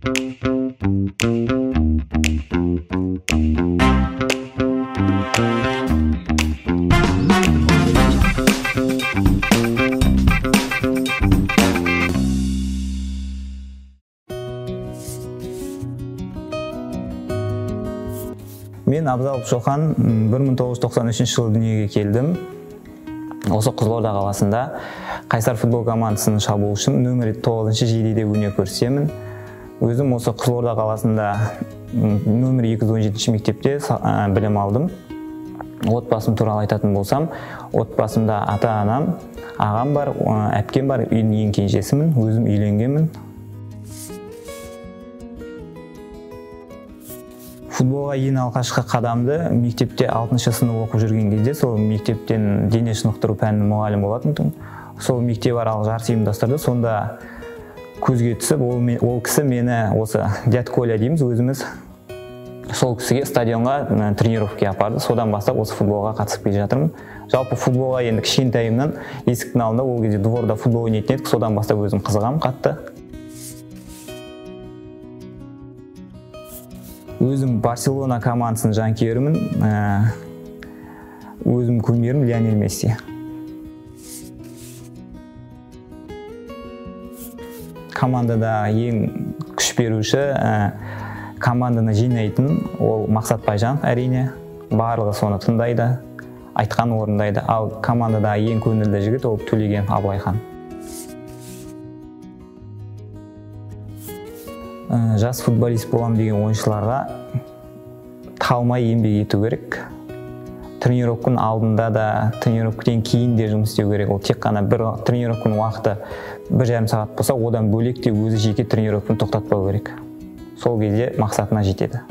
Мен Абзалов Шоқан, 1993 жылы дүниеге келдім. Осы Қызылорда қаласында Қайсар футбол командасының шабуылшым, нөмірі 9-шы жейдеде өнер көрсетемін. Өзім осы Қызылорда қаласында нөмірі 217 мектепте білім алдым. Отбасым туралы айтатын болсам, отбасымда ата-анам, ағам бар, әпкем бар, үйдің ең кенжесімін, өзім үйленгенмін. Футболға ең алғашқы қадамды мектепте 6-шы сынып оқып жүрген кезде, сол мектептен дене шынықтыру пәнінің мұғалімі болатын. Сол мектеп аралық жарыс ұйымдастырды. Сонда көзге түсіп, ол кісі мені осы дядь Коля дейміз өзіміз, сол кісіге стадионға тренировкаға апарды. Содан бастап осы футболға қатысып келе жатырмын. Жалпы футболға енді кішкентайымнан есіктің алдында ол кезде дворда футбол ойнайтын едік. Содан бастап өзім қызығамын қатты. Өзім Барселона командасының жанкүйерімін. Өзім кумирім Лионель Месси. Командада ең күш беруші, команданы жинайтын ол Мақсат Байжанов әрине. Барлығы соны тыңдайды, айтқан орындайды. Ал командада ең көңілді жігіт ол Төлеген Абылайхан. Жас футболист болам деген ойыншыларға талмай еңбек ету керек. Тренировканың алдында да, тренировкадан кейін де жұмыс істеу керек. Ол тек қана бір тренировканың уақыты 1,5 сағат болса, одан бөлек те өзі жеке тренировканы тоқтатпау керек. Сол кезде мақсатына жетеді.